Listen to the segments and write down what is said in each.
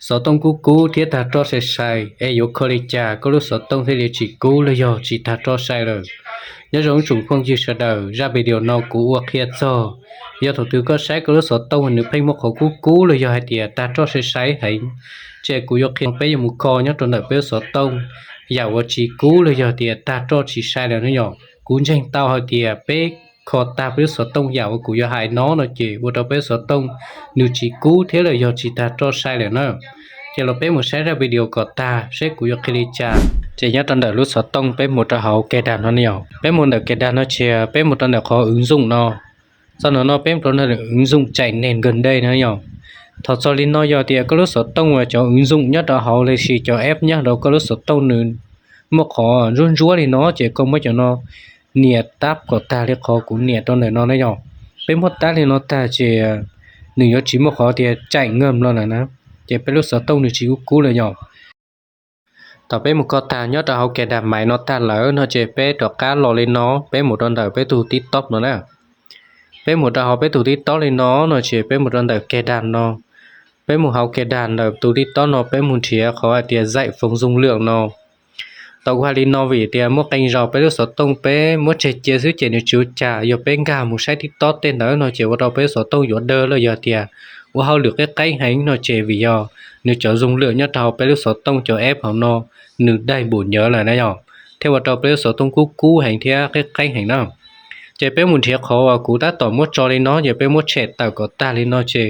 Xov tooj kub kub thiab tag roj sai sai es yuav kho li cas koj lub xov tooj thiaj li tsis kub los yog tsis tag roj sai lawm? Nyob zoo ib tsoom phooj ywg sawv daws, zaj video no kuv ua qhia txog yog thaum twg koj saib koj lub xov tooj nws pheej muaj qhov kub kub los yog hais tias tag roj sai sai heev, ces kuv yuav qhia peb yuav mus kho nyob rau ntawm peb lub xov tooj yam uas tsis kub los yog tias tag roj tsis sai lawm no yom. Kuv ntseeg tau hais tias peb kho tag peb lub xov tooj yam uas kuv yuav hais no no ces ua rau peb lub xov tooj nws tsis kub thiab los yog tsis tag roj sai lawm na. Ces los peb mus saib zaj video kom tag seb kuv yuav qhia li cas. Ces nyob rau ntawm lub xov tooj peb mus rau hauv cài đặt no ne yom. Peb mus ntawm cài đặt no ces peb mus rau ntawm qhov ứng dụng no. Txog no no peb mus rau ntawm ứng dụng chạy nền gần đây no yom. Thaum txog li no yog tias koj lub xov tooj uas cov ứng dụng nyob rau hauv los sis cov app nyob rau koj lub xov tooj nws muaj qhov ntsuab ntsuab li no ces koj muab cov no nias tab kom tag li qhov kuv nias rau ntawm no na yom. Peb muab tab li no tag ces nws yuav tsis muaj qhov tias chạy ngầm no lawm na, ces peb lub xov tooj nws tsis kub kub lawm yom. Thaum peb mus kho tag nyob rau hauv cài đặt máy no tag lawm no ces peb rov qab los li no, peb mus rau ntawm peb tus TikTok no na. Peb mus rau hauv peb tus TikTok li no no ces peb mus rau ntawm cài đặt no. Peb mus hauv cài đặt ntawm tus TikTok no peb mus nrhiav qhov hais tias giải phóng dung lượng no. Tau kuv hais li no vim tias muaj qee zaus peb lub xov tooj peb muab tseg cia xwb ces nws tsis ua cas, yog peb nkag mus saib TikTok tej ntawd no ces ua rau peb lub xov tooj yuav dawb los yog tias ua hauj lwm qeeb qeeb heev no ces vim yog nws cov dung lượng nyob rau hauv peb lub xov tooj cov app hauv no nws daig npaum ntawd lawm na yom, thiaj ua rau peb lub xov tooj kub kub heev thiab qeeb qeeb heev na. Ces peb mus nrhiav qhov uas kuv tab tom muab tso li no ces peb muab tshem tawm kom tag li no ces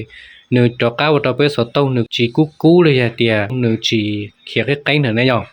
nws rov qab ua rau peb lub xov tooj nws tsis kub kub los yog tias nws tsis khiav qeeb qeeb lawm na yom.